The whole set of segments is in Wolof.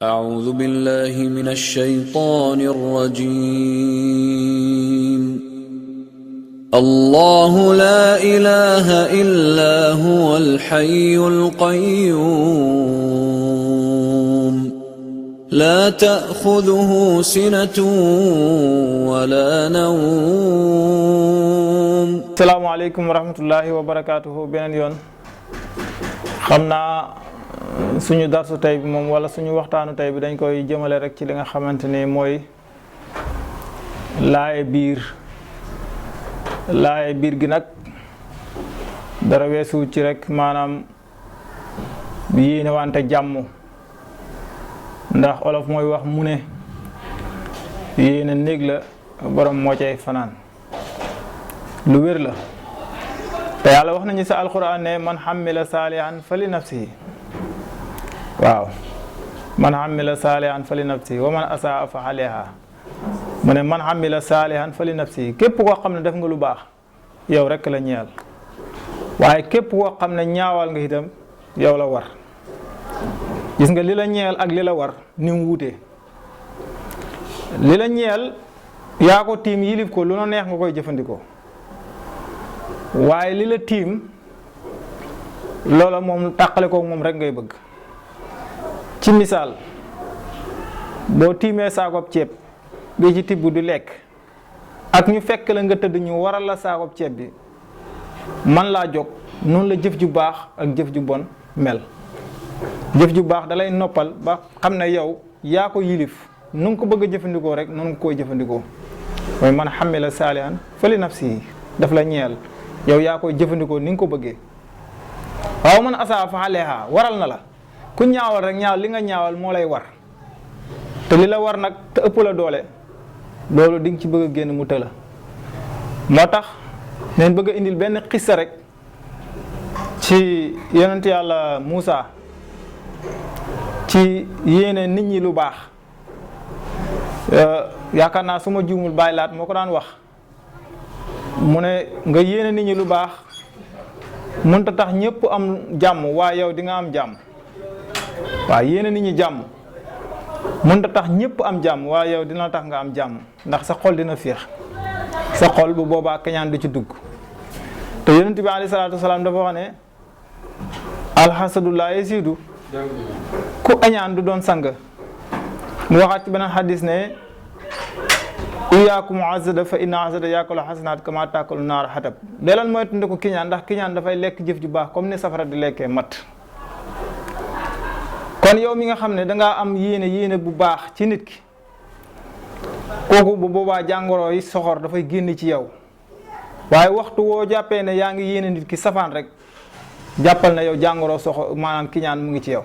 أعوذ بالله من الشيطان الرجيم. الله لا إله إلا هو الحي القيوم لا تأخذه سنة ولا نوم. السلام عليكم ورحمة الله وبركاته. beneen yoon xam naa suñu darsu tey bi moom wala suñu waxtaanu tey bi dañ koy jëmale rek ci li nga xamante ni mooy laaye biir gi nag dara weesu ci rek maanaam yéene wante jàmm, ndax olof mooy wax mu ne yéene néeg la borom moo cay fanaan. lu wér la te yàlla wax nañu sa alquran ne man xamila saalihan fa li nafsihi. waaw man xamila saalihan fa li nafsihi wa man asaa fa alayha. mu ne man xamila saalihan fa li nafsihi, képp koo xam ne def nga lu baax yow rek la ñeel, waaye képp koo xam ne ñaawal nga itam yow la war. gis nga li la ñeel ak li la war ni mu wuute. li la ñeel yaa ko tiim yilif ko lu la neex nga koy jëfandikoo, waaye li la tiim loola moom tàqale ko moom rek ngay bëgg. ci misaal, boo tiimee saakob ceeb bi ci tibb di lekk ak ñu fekk la nga tëdd ñu waral la saakob ceeb bi man laa jóg, noonu la jëf ju baax ak jëf ju bon mel. jëf ju baax dalay noppal ba xam ne yow yaa ko yilif, nu nga ko bëgg a jëfandikoo rek noonu nga koy jëfandikoo. mooy man xamila saalihan fa li nafsihi, daf la ñeel, yow yaa koy jëfandikoo ni nga ko bëggee. waaw man asaa fa alayha, waral na la. ku ñaawal rek ñaaw li nga ñaawal moo lay war, te li la war nag te ëpp la doole loolu di nga ci bëgg a génn mu tëla. moo tax neen bëgg a indil benn xissa rek ci yonent yàlla Muusa ci yéene nit ñi lu baax. yaakaar naa su ma juumul bàyyi laat moo ko daan wax, mu ne nga yéene nit ñi lu baax mënta tax ñëpp am jàmm waaye yow di nga am jàmm. waaw yéene nit ñi jàmm mënta tax ñëpp am jàmm waaye yow dina tax nga am jàmm, ndax sa xol dina féex, sa xol bu boobaa kañaan du ci dugg. te yonent bi alayhi salaatu wasalaam dafa wax ne alxasadu laa yasiidu, ku añaan du doon sang. mu waxaat ci beneen xadis ne iyaakum azada fa inna azada yaakulu xasanaat kama taakulu naar xatab. deelan mooy tunde ko kiñaan, ndax kiñaan dafay lekk jëf ju baax comme ni safara di lekkee mat. kon yow mi nga xam ne dangaa am yéene bu baax ci nit ki, kooku bu boobaa jàngoro yi soxor dafay génn ci yow. waaye waxtu woo jàppee ne yaa ngi yéene nit ki safaan rek jàppal na yow jàngoro soxor maanaam kiñaan mu ngi ci yow.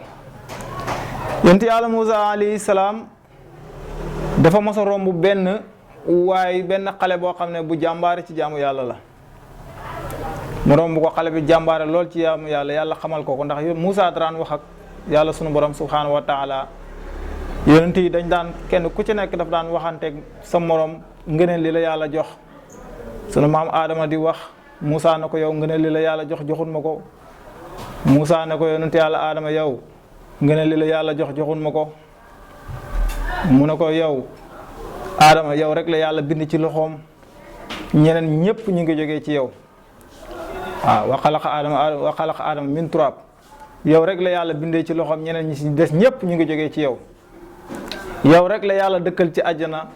yonent yàlla Muusa alayhi salaam dafa mos a romb benn xale boo xam ne bu jàmbaare ci jaamu yàlla la. mu romb ko, xale bi jàmbaare lool ci jaamu yàlla, yàlla xamal ko ndax Muusa daan wax ak yàlla sunu borom subhanahu wa taala. yonent yi dañ daan kenn ku ci nekk daf daan waxanteeg sa morom ngëneel li la yàlla jox. sunu maam Adama di wax Muusa na ko yow ngëneel li la yàlla jox joxun ma ko. Muusa na ko yonent yàlla Adama yow ngëneel li la yàlla jox joxun ma ko. mu ne ko yow Adama yow rek la yàlla bind ci loxoom, ñeneen ñëpp ñu ngi jógee ci yow. waaw wa xalaqa Adama min turab, yow rek la yàlla bindee ci loxoom, ñeneen ñi ci des ñëpp ñu ngi jógee ci yow. yow rek la yàlla dëkkal ci àjjana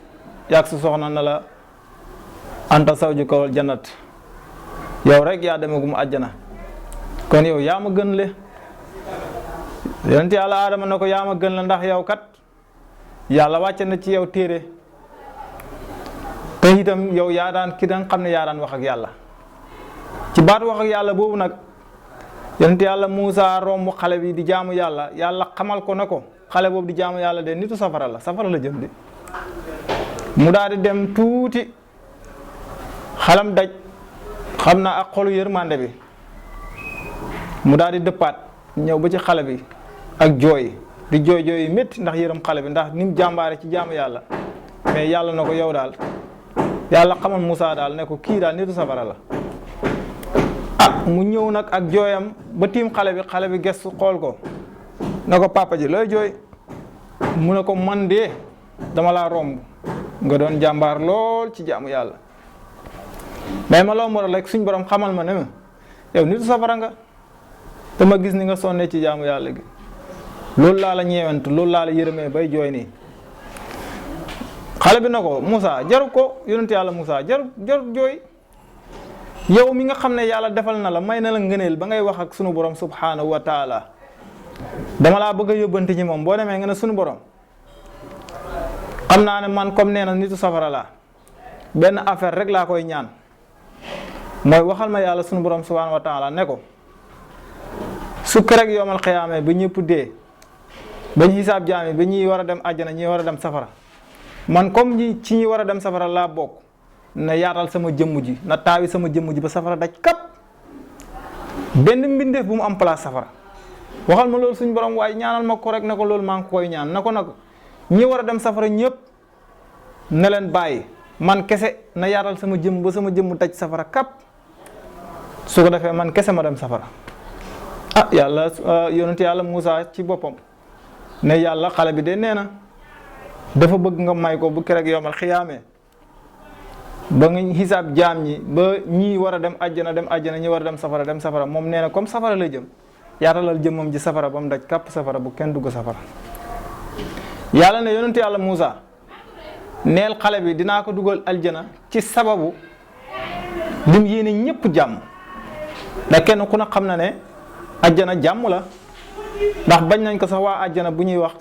yaag sa soxna na la anta zawjuka wal jannat, yow rek yaa demagum àjjana, kon yow yaa ma gën le. yonent yàlla Adama na ko yaa ma gën la ndax yow kat yàlla wàcce na ci yow téere, te itam yow yaa daan ki daan xam ne yaa daan wax ak yàlla. ci baat wax ak yàlla boobu nag yonent yàlla Muusa romb xale bi di jaamu yàlla, yàlla xamal ko na ko xale boobu di jaamu yàlla de nitu safara la jëm de. mu daal di dem tuuti xalam daj, xam naa ak xolu yërmande bi, mu daal di dëppaat ñëw ba ci xale bi ak jooy di jooy yi métti ndax yërëm xale bi, ndax ni mu jàmbaare ci jaamu yàlla. mais yàlla na ko yow daal, yàlla xamal Muusa daal ne ko kii daal nitu safara la. mu ñëw nag ak jooyam ba tiim xale bi gestu xool ko na ko papa ji looy jooy. mu ne ko man de dama laa romb nga doon jàmbaar lool ci jaamu yàlla mais ma loo moral rek suñ borom xamal ma ne ma yow nitu safara nga dama gis ni nga sonne ci jaamu yàlla gi loolu laa la ñeewantu loolu laa la yërëmee bay jooy nii xale bi na ko Moussa jaru ko yonent yàlla Moussa jaru jooy yow mi nga xam ne yàlla defal na la may na la ngëneel ba ngay wax ak sunu borom subhanahu wa taala dama laa bëgg a yóbbante ci moom boo demee nga ne sunu borom xam naa ne man comme nee na nitu safara laa benn affaire rek laa koy ñaan mooy waxal ma yàlla sunu borom subhanahu wa taala ne ko su rek yoomal xiyaame ba ñëpp dee ba ñu xisaab jaam yi ba ñuy war a dem àjjana ñi war a dem safara man comme ñi ci ñi war a dem safara laa bokk na yaatal sama jëmm ji na taawi sama jëmm ji ba safara daj kap benn mbindeef bu mu am place safara waxal ma loolu suñu borom waaye ñaanal ma ko rek ne ko loolu maa ngi koy ñaan na ko nag ñi war a dem safara ñëpp ne leen bàyyi man kese na yaatal sama jëmm ba sama jëmm daj safara kap su ko defee man kese ma dem safara yàlla yonent yàlla Moussa ci boppam ne yàlla xale bi de nee na dafa bëgg nga may ko bu keroog yomal xiyaamee ba nga xisaab jaam ñi ba ñii war a dem àjjana ñi war a dem safara moom nee na comme safara la jëm yaatalal jëmmam ji safara ba mu daj kàpp safara bu kenn dugg safara yàlla ne yonent yàlla Moussa neel xale bi dinaa ko dugal aljana ci sababu lim yéene ñëpp jàmm ndax kenn ku ne xam na ne àjjana jàmm la ndax bañ nañ ko sax waa àjjana bu ñuy wax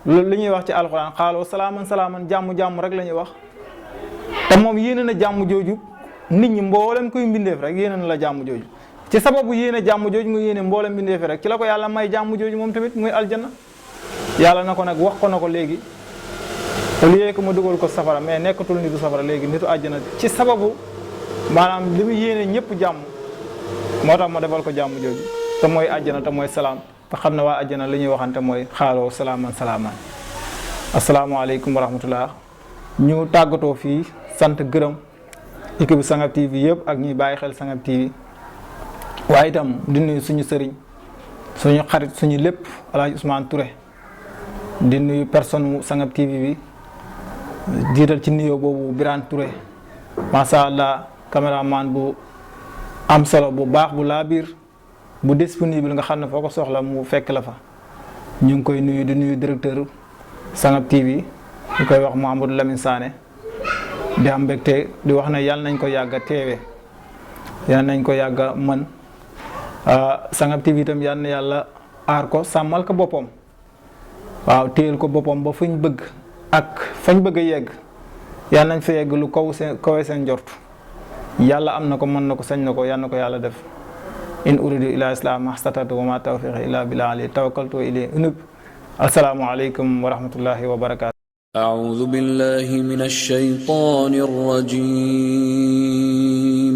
li ñuy wax ci alxuraan xaaloo salaaman jàmm rek la ñuy wax te moom yéene na jàmm jooju nit ñi mboolem kuy mbindeef rek yéene na la jàmm jooju ci sababu yéene jàmm jooju mu yéene mboolem mbindeef rek ci la ko yàlla may jàmm jooju moom tamit muy aljana yàlla na ko nag wax ko na ko léegi au lieu que ma dugal ko safara mais nekkatul nitu safara léegi nitu àjjana ci sababu maanaam li mu yéene ñëpp jàmm moo tax ma defal ko jàmm jooju te mooy àjjana te mooy salaam te xam ne waa àjjana li ñuy waxante mooy xaaloo salaaman asalaamaaleykum wa rahmatullah ñu tàggatoo fii sant gërëm équipe bu Sangap TV yëpp ak ñuy bàyyi xel Sangap TV waaye itam di nuyu suñu sëriñ suñu xarit suñu lépp El Hadj Ousmane Touré di nuyu personne Sangap TV bi jiital ci nuyoo boobu Birane Touré macha allah caméraman bu am solo bu baax bu laa biir bu disponible nga xam ne foo ko soxla mu fekk la fa ñu ngi koy nuyu di nuyu directeur Sangap TV ñu koy wax Mouhamadou Lamine Sané di am mbégte di wax ne yàlla nañ ko yàgg a teewe yàlla nañ ko yàgg a mën Sangap TV itam yàlla na yàlla aar ko sàmmal ko boppam waaw téyel ko boppam ba fañ bëgg ak fañ bëgg a yegg yàlla nañ fa yegg lu kawe seen njort yàlla am na ko mën na ko sañ na ko yàlla na ko yàlla def in uridu ila islam mahstatatu wa ma tawfiqi illa billah alayhi tawakkaltu wa ilayhi unib assalaamu aleykum wa rahmatullahi wa barakatuh أعوذ بالله من الشيطان الرجيم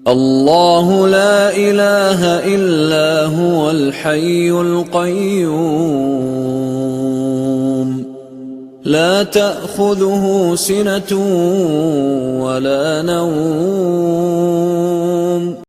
الله لا إله إلا هو الحي القيوم لا تأخذه سنة ولا نوم